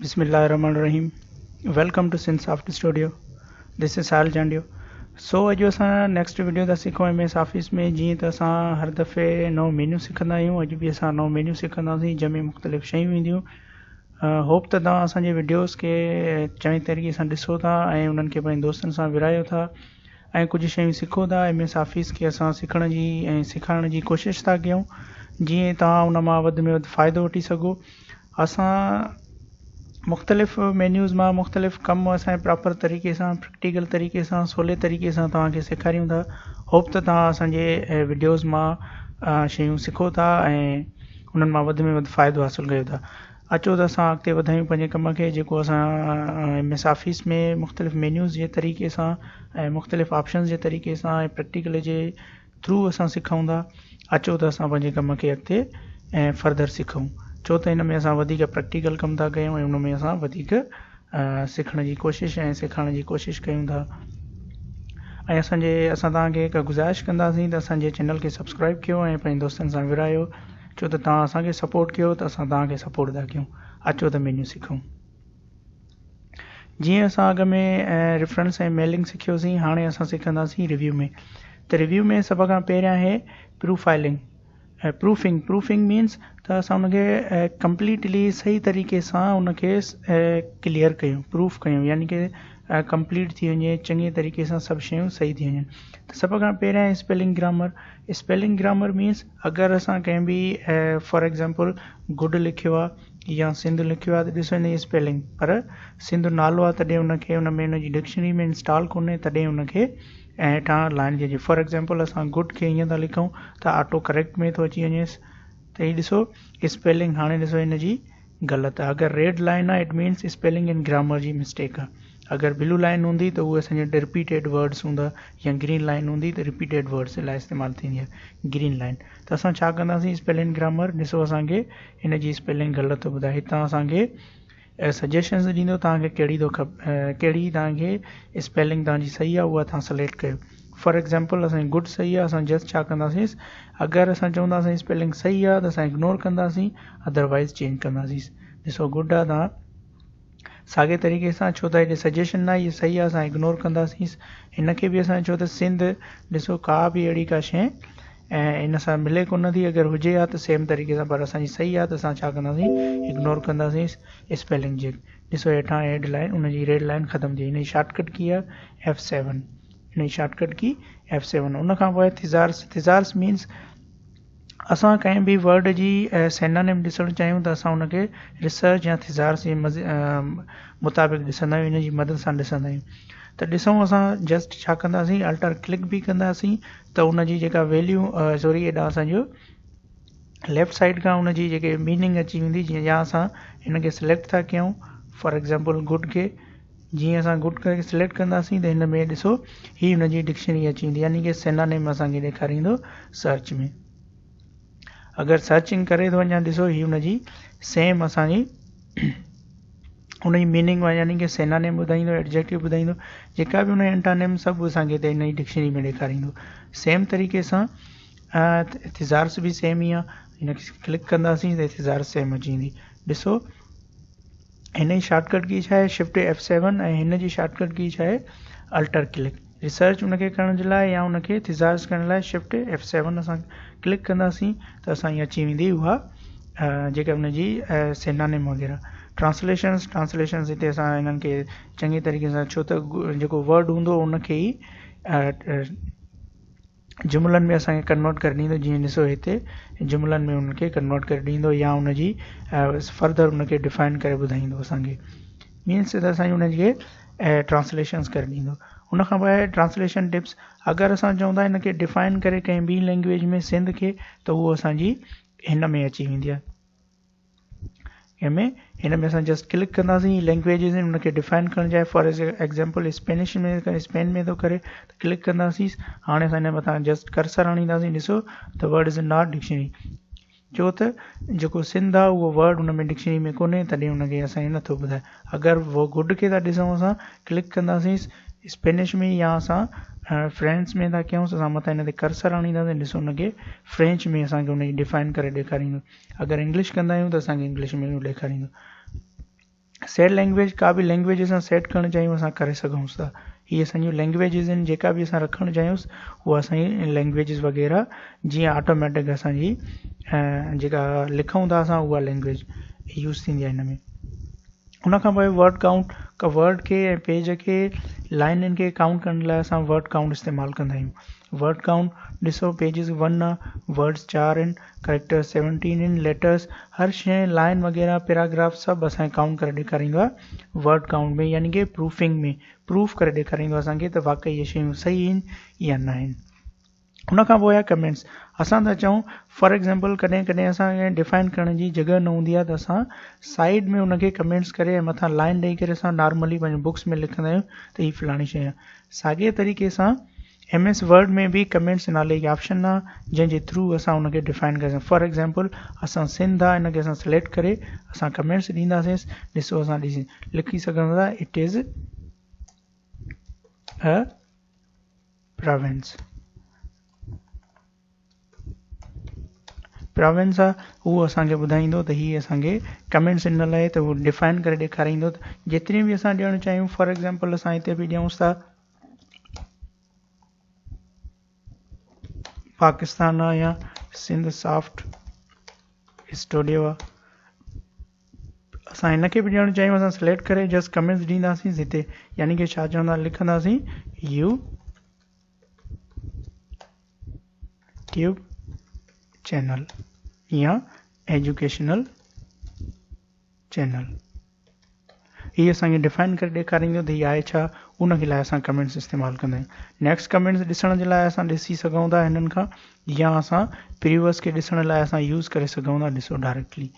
بسم الله الرحمن الرحيم welcome to Sindh soft studio this is Sahil Chandio. سو اڄ اسان نيڪسٽ وڊيو ٿا سکون ايم ايس آفيس ۾. جيئن ته اسان هر دفعي نئون مينيو سکندا آهيون، اڄ به اسان نئون مينيو سکنداسين جنهن ۾ مختلف شيون اينديون. هوپ ته توهان اسان جي وڊيوز کي چڱي طريقي سان ڏسو ٿا ۽ انهن کي پنهنجي دوستن سان ورهايو ٿا ۽ ڪجهه شيون سکو ٿا. ايم ايس آفيس کي اسان سکڻ جي ۽ سيکارڻ جي ڪوشش ٿا ڪيون جيئن توهان ان مان وڌ ۾ وڌ فائدو وٺي سگهو. اسان مختلف مينيوز مان مختلف ڪم اسان پراپر طريقي سان پريڪٽيڪل طريقي سان سولي طريقي سان توهان کي سيکاريون ٿا. هوپ ته توهان اسان جي وڊيوز مان شيون سکو ٿا ۽ انهن مان وڌ ۾ وڌ فائدو حاصل ڪيو ٿا. اچو ته اسان اڳتي وڌايون پنهنجي ڪم کي، جيڪو اسان ايم ايس آفيس ۾ مختلف مينيوز جي طريقي سان ۽ مختلف آپشنز جي طريقي سان ۽ پريڪٽيڪل جي ٿرو اسان سکون ٿا. اچو ته اسان پنهنجي ڪم کي اڳتي ۽ فردر سکون، ڇو ته هن ۾ اسان وڌيڪ پريڪٽيڪل ڪم ٿا ڪيون ۽ ان ۾ اسان وڌيڪ سکڻ جي ڪوشش ۽ سيکارڻ جي ڪوشش ڪيون ٿا. ۽ اسان توهان کي هڪ گذارش ڪنداسين ته اسان جي چينل کي سبسڪرائب ڪيو ۽ پنهنجي دوستن سان ورهايو، ڇو ته توهان اسان کي سپورٽ ڪيو ته اسان توهان کي سپورٽ ٿا ڪيون. اچو ته مينيو سکون. جيئن اسان اڳ ۾ ريفرنس ۽ ميلنگ سکيوسين، هاڻي اسان سکنداسين ريويو ۾. ته ريويو ۾ سڀ کان پهريان آهي پروفائلنگ ۽ پروفنگ. پروفنگ مينس ته اسان ان کي ڪمپليٽلي صحيح طريقي سان ان کي ڪليئر ڪيون، پروف ڪيون، يعني ڪي ڪمپليٽ ٿي وڃي، چڱي طريقي سان سڀ شيون صحيح ٿي وڃن. ته سڀ کان پهريان آهي spelling grammar. Spelling grammar means اگر اسان ڪنهن به فار ايگزامپل گڊ لکيو آهي يا سنڌ لکيو آهي ته ڏسو هن جي اسپيلنگ، پر سنڌ نالو آهي تڏهن ان کي ان ۾ ان جي ڊڪشنري ۾ انسٽال ڪونهي تڏهن ان کي ۽ هيٺان لائن ٿي اچي. فار ايگزامپل اسان گڊ کي ائين ٿا لکون ته آٽو ڪريڪٽ ۾ ٿو اچي وڃيس. ته هي ڏسو اسپيلنگ هاڻي ڏسو هن جي غلط آهي. اگر ريڊ لائن آهي it means spelling and grammar جي مسٽيڪ آهي. اگر بلو لائن هوندي ته اهي اسان جا رپيٽيڊ ورڊس هوندا، يا گرين لائن هوندي ته رپيٽيڊ ورڊس لاء استعمال ٿيندي آهي گرين لائن. ته اسان ڇا ڪنداسين اسپيلنگ گرامر ڏسو اسان کي هن جي اسپيلنگ غلط ٿو ٻڌائي. هتان اسان کي سجيشنز ڏيندو توهان کي ڪهڙي ٿو کپي، ڪهڙي توهان کي اسپيلنگ توهان جي صحيح آهي اها توهان سليڪٽ ڪيو. فار ايگزامپل اسان جي گڊ صحيح آهي، اسان جسٽ ڇا ڪنداسين اگر اسان چونداسين اسپيلنگ صحيح آهي ته اسان اگنور ڪنداسين، ادروائز چينج ڪنداسين. ڏسو گڊ آهي توهان ساڳي طريقي سان، ڇو ته هيڏي سجيشن نه آئي صحيح آهي اسان اگنور ڪنداسين. هن کي به اسان ڇو ته سنڌ ڏسو ڪا به اهڙي ڪا شيء ۽ ان سان ملي ڪونه ٿي، اگر هجي ها ته سيم طريقي سان، پر اسان جي صحيح آهي ته اسان ڇا ڪنداسين اگنور ڪنداسين. اسپيلنگ جي ڏسو هيٺان ايڊ لائن ان جي ريڊ لائن ختم ٿي وئي. هن جي شارٽ ڪٽ ڪي آهي ايف سيون، هن جي شارٽ ڪٽ ڪي ايف سيون. ان کان پوء ٿيزارس. ٿيزارس مينس اسان ڪنهن به ورڊ جي سينانيم ڏسڻ چاهيون ته اسان ان کي ريسرچ يا ٿيزارس جي مطابق ڏسندا آهيون، ان جي مدد سان ڏسندا آهيون. ته ڏسون اسان جسٽ ڇا ڪنداسين الٽر ڪلڪ به ڪنداسين ته ان جي جيڪا ويليو سوري هيڏانهن اسان جو ليفٽ سائيڊ کان ان جي جيڪي ميننگ اچي ويندي. جيئن يا اسان هن کي سليڪٽ ٿا ڪيون فار ايگزامپل گڊ کي، جيئن اسان گڊ کي سليڪٽ ڪنداسين ته هن ۾ ڏسو هي هن جي ڊڪشنري اچي ويندي، يعني ڪي سينانيم اسان کي ڏيکاريندو سرچ ۾. اگر سرچنگ ڪري ٿو اڃا ڏسو هي هن جي سيم اسان جي ان جي ميننگ يعني ڪي سينانيم ٻڌائيندو، ايڊجيڪٽو ٻڌائيندو، جيڪا به هن جي انٽانيم سڀ اسان کي هتي هن جي ڊڪشنري ۾ ڏيکاريندو. سيم طريقي سان ٿيزارس به سيم ئي آهي، هن کي ڪلڪ ڪنداسين ته ٿيزارس سيم اچي ويندي. ڏسو هن جي شارٽ ڪٽ ڪي ڇا آهي شفٽ ايف سيون ۽ هن جي شارٽ ڪٽ ڪي ڇا آهي الٽر ڪلڪ. ريسرچ ان کي ڪرڻ جي لاء يا ان کي ٿيزارس ڪرڻ لاء شفٽ ايف سيون اسان ڪلڪ ڪنداسين ته اسان جي اچي ويندي اها جيڪا ان جي سينانيم وغيره. ٽرانسليشنس، ٽرانسليشنس هتي اسان هنن کي چڱي طريقي سان، ڇو ته جيڪو ورڊ هوندو ان کي ئي جملن ۾ اسان کي ڪنورٽ ڪري ڏيندو. جيئن ڏسو هتي جملن ۾ ان کي ڪنورٽ ڪري ڏيندو يا ان جي فردر ان کي ڊفائن ڪري ٻڌائيندو اسان کي، مينس ته اسان ان کي ٽرانسليشنس ڪري ڏيندو. ان کان پوء آهي ٽرانسليشن ٽپس. اگر اسان چئون ٿا هن کي ڊفائن ڪري ڪنهن ٻي لينگويج ۾ سنڌ کي ته اهو اسان جي هن ۾ اچي ويندي آهي. ڪنهن ۾ هن ۾ اسان جسٽ ڪلڪ ڪنداسين لينگويجز آهن ان کي ڊفائن ڪرڻ جي لاء فار ايگزامپل اسپينش ۾ اسپين ۾ ٿو ڪري ته ڪلڪ ڪنداسين. هاڻي اسان هن مٿان جسٽ ڪرسر آڻينداسين، ڏسو the word is not dictionary, ڇو ته جيڪو سنڌ آهي اهو ورڊ ان ۾ ڊڪشنري ۾ ڪونهي تڏهن ان کي اسان کي نٿو ٻڌائي. اگر اهو گڊ کي ٿا ڏسون اسان ڪلڪ ڪنداسين اسپينش ۾ يا اسان فرينچ ۾ ٿا ڪيون، اسان مٿان هن تي ڪرسر آڻينداسين، ڏسو ان کي فرينچ ۾ اسان کي ان جي ڊفائن ڪري ڏيکاريندو. اگر انگلش ڪندا آهيون ته اسان کي انگلش ۾ ڏيکاريندو. سيٽ لينگويج ڪا به لينگويج اسان سيٽ ڪرڻ چاهيون اسان ڪري سگهون ٿا. هي اسان جون لينگويجز آهن جيڪا به اسان رکڻ چاهيون اها اسان جي لينگويجز وغيره جيئن آٽوميٽڪ اسان جي جيڪا لکون ٿا اسان اها لينگويج يوز ٿيندي آهي هن ۾. ان کان پوء ورڊ ڪائونٽ ورڊ کي ۽ پيج کي لائنن کي ڪائونٽ ڪرڻ لاء اسان ورڊ ڪائونٽ استعمال ڪندا آهيون. ورڊ ڪائونٽ ڏسو پيجز 1 آ، ورڊز 4 آهن، ڪريڪٽرز 17 آهن، ليٽرز هر شيء لائن وغيره پيراگراف سڀ اسان کي ڪائونٽ ڪري ڏيکاريندو آهي ورڊ ڪائونٽ ۾ يعني ڪي پروفنگ ۾ پروف ڪري ڏيکاريندو آهي اسان کي ته واقعي اهي شيون صحيح آهن يا نه آهن. ان کان پوء آهي ڪمينٽس. اسان ٿا چئون فار ايگزامپل ڪڏهن ڪڏهن اسان کي ڊفائن ڪرڻ جي جڳهه نه هوندي آهي ته اسان سائيڊ ۾ ان کي ڪمينٽس ڪري ۽ مٿان لائن ڏئي ڪري اسان نارملي پنهنجي بڪس ۾ لکندا آهيون ته هي فلاڻي شيء آهي. ساڳئي طريقي سان ايم ايس ورڊ ۾ به ڪمينٽس نالي هڪ آپشن آهي جنهن جي ٿرو اسان ان کي ڊفائن ڪري سگهون. فار ايگزامپل اسان سنڌ آهي ان کي اسان سليڪٽ ڪري اسان ڪمينٽس ڏينداسين ڏسو اسان ڏسي لکي سگهون ٿا it is a province province آ اهو اسان کي ٻڌائيندو ته هي اسان کي ڪمينٽس ان لاء ته هو ڊفائن ڪري ڏيکاريندو ته جيتري به اسان ڏيڻ چاهيون فار ايگزامپل اسان هتي به ڏيون ٿا پاڪستان آ يا سنڌ سافٽ اسٽوڊيو آ اسان هن کي به ڏيڻ چاهيون اسان سليڪٽ ڪري جسٽ ڪمينٽس ڏينداسين هتي يعني ڪي ڇا چوندا لکنداسين يو ٽيوب چينل يا ايجوڪيشنل چينل هي اسان کي ڊفائن ڪري ڏيکاريندو ته هي آهي ڇا ان کي لاء اسان ڪمينٽس استعمال ڪندا آهيون. نيڪسٽ ڪمينٽس ڏسڻ جي لاء اسان ڏسي سگهون ٿا هنن کان يا اسان پريوس کي ڏسڻ لاء اسان يوز ڪري سگهون ٿا ڏسو ڊائريڪٽلي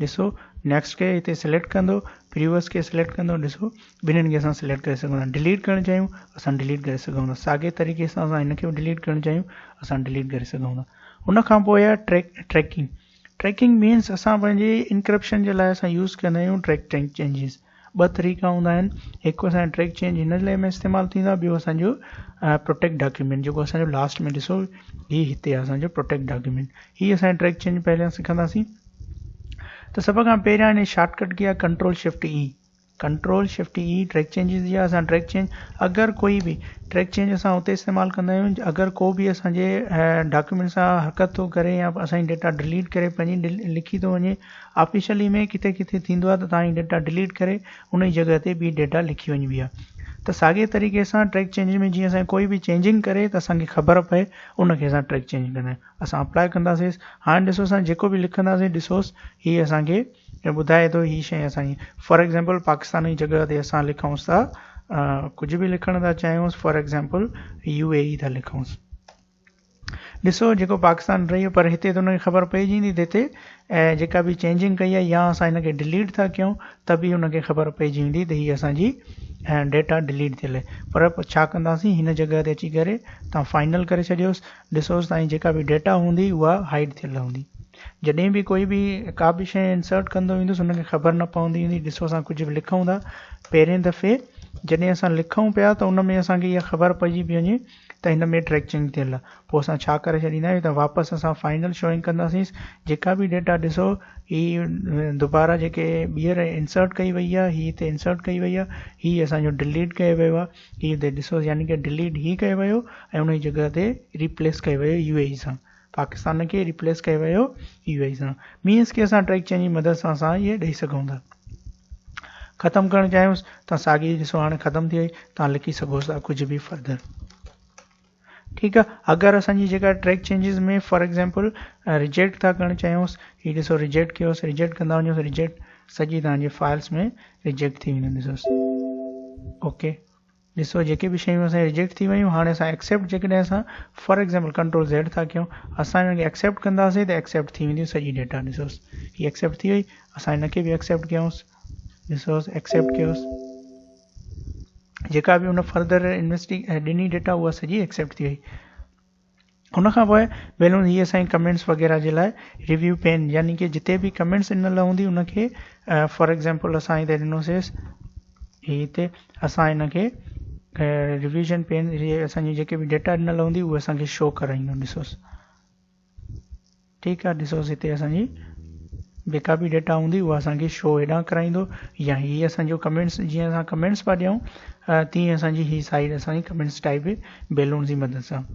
ڏسو نيڪسٽ کي هتي سليڪٽ ڪندو پريوس کي سليڪٽ ڪندو ڏسو ٻنهين کي اسان سليڪٽ ڪري سگهون ٿا ڊليٽ ڪرڻ چاهيون اسان ڊليٽ ڪري سگهون ٿا ساڳي طريقي سان اسان هن کي به ڊليٽ ڪرڻ چاهيون اسان ڊليٽ ڪري سگهون ٿا ان کان پوء آهي ٽريڪنگ ٽريڪنگ مينس اسان پنهنجي انڪرپشن جي لاء اسان يوز ڪندا آهيون ٽريڪ چينجز ٻه طريقا هوندا آهن هڪ اسان جو ٽريڪ چينج هن لاء ۾ استعمال ٿيندو آهي ٻيو اسان جو پروٽيڪٽ ڊاڪيومينٽ جيڪو اسان جو لاسٽ ۾ ڏسو هي هتي آهي اسان جو پروٽيڪٽ ڊاڪيومينٽ هي اسان جو ٽريڪ چينج پهريان سکنداسين ته سڀ کان پهريان هن شارٽ ڪٽ ڪي آهي control shift E control shift E track changes جي اسان ٽريڪ چينج اگر ڪوئي به ٽريڪ چينج اسان اتي استعمال ڪندا آهيون اگر ڪو به اسان جي ڊاڪيومينٽ سان حرڪت ٿو ڪري يا اسان جي ڊيٽا ڊليٽ ڪري پنهنجي لکي ٿو وڃي آفيشلي ۾ ڪٿي ڪٿي ٿيندو آهي ته توهان جي ڊيٽا ڊليٽ ڪري ان جي جڳهه تي ٻي ڊيٽا لکي وڃبي آهي ته ساڳي طريقي سان ٽريڪ چينج ۾ جيئن اسان ڪوئي به چينجنگ ڪري ته اسان کي خبر پئي ان کي اسان ٽريڪ چينج ڪندا آهيون اسان اپلاء ڪنداسين هاڻي ڏسو اسان جيڪو به لکنداسين ڏسوس هي اسان کي ٻڌائي ٿو هي شيء اسان جي فار ايگزامپل پاڪستان جي جڳهه تي اسان لکونس ٿا ڪجهه به لکڻ ٿا چاهيونس فار ايگزامپل يو اي اي ٿا لکونس ڏسو جيڪو پاڪستان رهي پر هتي ته ان کي خبر پئجي ويندي ته هتي جيڪا به چينجنگ ڪئي آهي يا اسان هن کي ڊليٽ ٿا ڪيون ته به ان کي خبر پئجي ويندي ته هي اسان جي ڊيٽا ڊليٽ ٿيل آهي پر ڇا ڪنداسين هن جڳهه تي اچي ڪري تان فائنل ڪري ڇڏيوس ڏسوس تائين جيڪا به ڊيٽا هوندي اها هائيڊ ٿيل هوندي. جڏهن به ڪوئي به ڪا به شيء انسرٽ ڪندو ويندس ان کي خبر نه پوندي هوندي ڏسو اسان ڪجهه به لکون ٿا پهرين دفعي جڏهن اسان لکون پيا ته ان ۾ اسان کي اها خبر پئجي پئي وڃي ته هن ۾ ٽريڪ چينج ٿيل آهي پوء اسان ڇا ڪري ڇڏيندا آهيون ته واپس اسان فائنل شوئنگ ڪنداسين جيڪا به ڊيٽا ڏسو هي دوباره جيڪي ٻيهر انسرٽ ڪئي وئي آهي هي هتي انسرٽ ڪئي وئي آهي هي اسان جو ڊليٽ ڪيو ويو آهي هي هتي ڏسو يعني ڪه ڊليٽ هي ڪيو ويو ۽ ان جي جڳهه تي ريپليس ڪيو ويو يو اي اي سان پاڪستان کي ريپليس ڪيو ويو يو اي اي سان مينس ڪي اسان ٽريڪ چينج جي مدد سان اسان اهي ڏئي سگهون ٿا ختم ڪرڻ چاهيون ته ساڳي ڏسو هاڻي ختم ٿي وئي تان لکي سگهو ٿا ڪجهه به فردر ٺيڪ آ اگر اسان جي جيڪا track changes ۾ for example reject ٿا ڪرڻ چاهيونس هي ڏسو ريجيڪٽ ڪيوس ريجيڪٽ ڪندا وڃوس ريجيڪٽ سڄي توهان جي فائلز ۾ ريجيڪٽ ٿي ويندو ڏسوس اوڪي ڏسو جيڪي به شيون اسان ريجيڪٽ ٿي ويون هاڻي اسان ايڪسيپٽ جيڪڏهن اسان فار ايگزامپل ڪنٽرول زيڊ ٿا ڪيون اسان هن کي ايڪسيپٽ ڪنداسين ته ايڪسيپٽ ٿي ويندي سڄي ڊيٽا ڏسوس هي ايڪسيپٽ ٿي وئي اسان هن کي به ايڪسيپٽ ڪيونس ڏسوس ايڪسيپٽ ڪيوس جيڪا به ان فردر انويسٽي ڏني ڊيٽا اها سڄي ايڪسيپٽ ٿي وئي ان کان پوء بيلون هي اسان جي ڪمينٽس وغيره جي لاء ريويو پين يعني ڪي جتي به ڪمينٽس ڏنل هوندي ان کي فار ايگزامپل اسان هتي ڏنوسيس هي هتي اسان هن کي ريويزن پين هي اسان جي جيڪي به ڊيٽا ڏنل هوندي اها اسان کي شو ڪرائيندو ڏسوس ٺيڪ آ ڏسوس هتي اسان جي جيڪا به ڊيٽا هوندي اها اسان کي شو هيڏانهن ڪرائيندو يا هي اسان جو ڪمينٽس جيئن اسان ڪمينٽس پيا ڏيون تيئن اسان جي هي سائيڊ اسان جي ڪمينٽس ٽائپ بيلون جي مدد سان.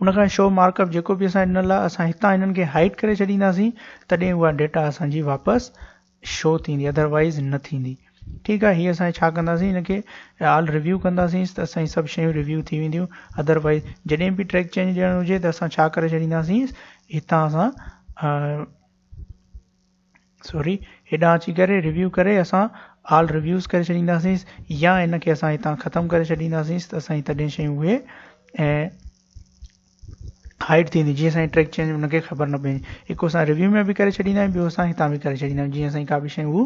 ان کان شو مارڪ اپ جيڪو به اسان ڏنل آهي اسان هتان هنن کي هائيڊ ڪري ڇڏينداسين تڏهن اها ڊيٽا اسان جي واپس شو ٿيندي ادروائز نه ٿيندي. ٺيڪ آهي هي اسان ڇا ڪنداسين هن کي آل ريويو ڪنداسين ته اسان جي سڀ شيون ريويو ٿي وينديون ادروائز جڏهن به ٽريڪ چينج ڏيڻ هجي ته اسان ڇا ڪري ڇڏينداسين هتان اسان سوري هيڏانهن اچي ڪري ريويو ڪري اسان آل ريويوز ڪري ڇڏينداسين يا هن کي اسان هتان ختم ڪري ڇڏينداسين ته اسان جي تڏهن شيون اهي ۽ هائيڊ ٿيندي جيئن اسان جي ٽريڪ چينج ان کي خبر نه پوندي. هڪ اسان ريويو ۾ به ڪري ڇڏيندا آهيون ٻيو اسان هتان به ڪري ڇڏيندا آهيون جيئن اسان جي ڪا به شيء هو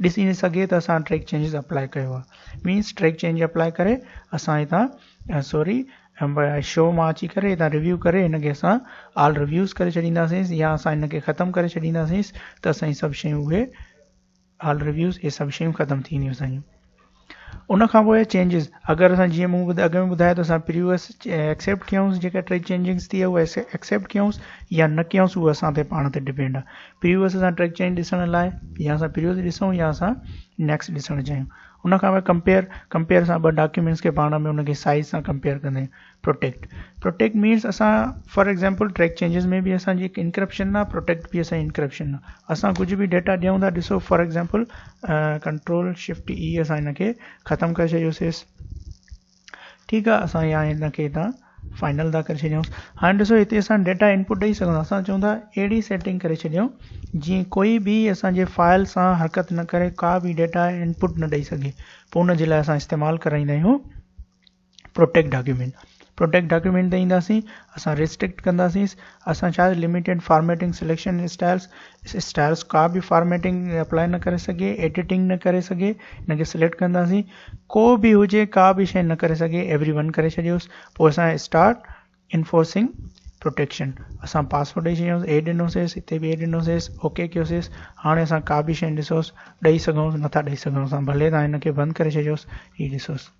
ڏسي نه سگهي ته اسان ٽريڪ چينجز اپلائي ڪيو آهي. مينس ٽريڪ چينج اپلائي ڪري اسان هتان سوري شو مان اچي ڪري هتان ريويو ڪري هن کي اسان آل ريويوز ڪري ڇڏينداسين يا اسان هن کي ختم ڪري ڇڏينداسين ته اسان جي سڀ شيون اهي آل ريويوز اهي سڀ شيون ختم ٿي وينديون اسان جون. ان کان پوء چينجز اگر اسان جيئن مون اڳ ۾ ٻڌايو ته اسان پريويس ايڪسيپٽ ڪيون جيڪا ٽريڪ چينجنگس ٿي آهي اها ايڪسيپٽ ڪيون يا نه ڪيون اهو اسان تي پاڻ تي ڊپينڊ آهي. پريويس اسان ٽريڪ چينج ڏسڻ لاء يا اسان پريويس ڏسون يا اسان نيڪسٽ ڏسڻ چاهيون. ان کان پوء ڪمپيئر ڪمپيئر سان ٻه ڊاڪيومينٽس کي پاڻ ۾ ان کي سائز سان ڪمپيئر ڪندا آهيون. پروٽيڪٽ پروٽيڪٽ مينس اسان فار ايگزامپل ٽريڪ چينجز ۾ به اسان جي انڪرپشن آ پروٽيڪٽ به اسان جي انڪرپشن آ اسان ڪجهه به ڊيٽا ڏيون ٿا ڏسو for example control shift E اسان هن کي ختم ڪري ڇڏيوسيس ٺيڪ آ اسان يا هن کي هتان فائنل ٿا ڪري ڇڏيون هاڻي ڏسو هتي اسان ڊيٽا انپوٽ ڏئي سگهون ٿا اسان چون ٿا اهڙي سيٽنگ ڪري ڇڏيون جيئن ڪوئي به اسان جي فائل سان حرڪت نه ڪري ڪا به ڊيٽا انپوٽ نه ڏئي سگهي پوء ان جي لاء اسان استعمال ڪرائيندا آهيون پروٽيڪٽ ڊاڪيومينٽ پروٽيڪٽ ڊاڪيومينٽ تي اينداسين اسان ريسٽرڪٽ ڪنداسين اسان ڇا limited formatting selection styles styles ڪا به فارميٽنگ اپلائي نه ڪري سگهي ايڊيٽنگ نه ڪري سگهي ان کي سليڪٽ ڪنداسين ڪو به هجي ڪا به شي نه ڪري سگهي ايوري ون ڪري ڇڏيوس پوء اسان اسٽارٽ انفورسنگ پروٽيڪشن اسان پاسورڊ ڏئي ڇڏيوس اي ڏنوسيس هتي به اي ڏنوسيس اوڪي ڪيوسيس هاڻي اسان ڪا به شي ڏسوس ڏئي سگهون نٿا ڏئي سگهون اسان ڀلي تان هن کي بند ڪري ڇڏيوس هي ڏسوس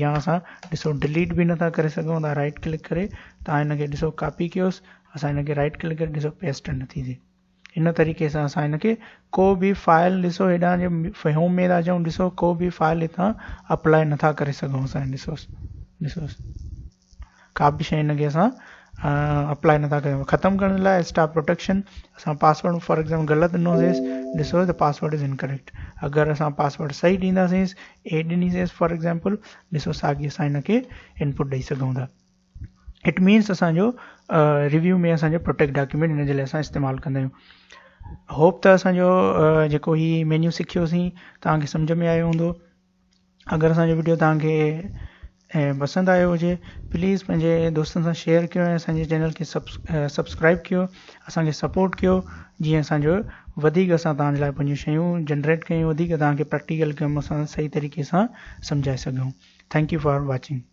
يا اسان ڏسو ڊليٽ به نٿا ڪري سگهون ته رائٽ ڪلڪ ڪري تان هن کي ڏسو ڪاپي ڪيوس اسان هن کي رائٽ ڪلڪ ڪري ڏسو پيسٽ نه ٿي ٿئي ان طريقي سان اسان هن کي ڪو به فائل ڏسو هيڏانهن جي هوم ۾ ٿا اچون ڏسو ڪو به فائل هتان اپلائي نٿا ڪري سگهون اسان ڏسو ڏسو ڪا به شيء هن کي اسان اپلائي نٿا ڪيون ختم ڪرڻ لاء اسٽاپ پروٽيڪشن اسان پاسورڊ فار ايگزامپل غلط ڏنوسيس ڏسو ته پاسورڊ از انڪريڪٽ اگر اسان پاسورڊ صحيح ڏينداسيس اي ڏنيسيس فار ايگزامپل ڏسو ساڳي اسان هن کي انپوٽ ڏئي سگهون ٿا it means اسان جو ريويو ۾ اسان جو پروٽيڪٽ ڊاڪيومينٽ هن جي لاء اسان استعمال ڪندا آهيون هوپ ته اسان جو جيڪو هي مينيو سکيوسين توهان کي سمجهه ۾ آيو هوندو اگر اسان جو وڊيو توهان کي پسند آيو هجي پليز پنهنجي دوستن سان شيئر ڪيو ۽ اسان جي چينل کي سبسڪرائب ڪيو اسان کي سپورٽ ڪيو جيئن اسان جو وڌيڪ اسان توهان جي لاء پنهنجون شيون جنريٽ ڪيون وڌيڪ توهان کي پريڪٽيڪل ڪم اسان صحيح طريقي سان سمجهائي سگهون thank you for watching.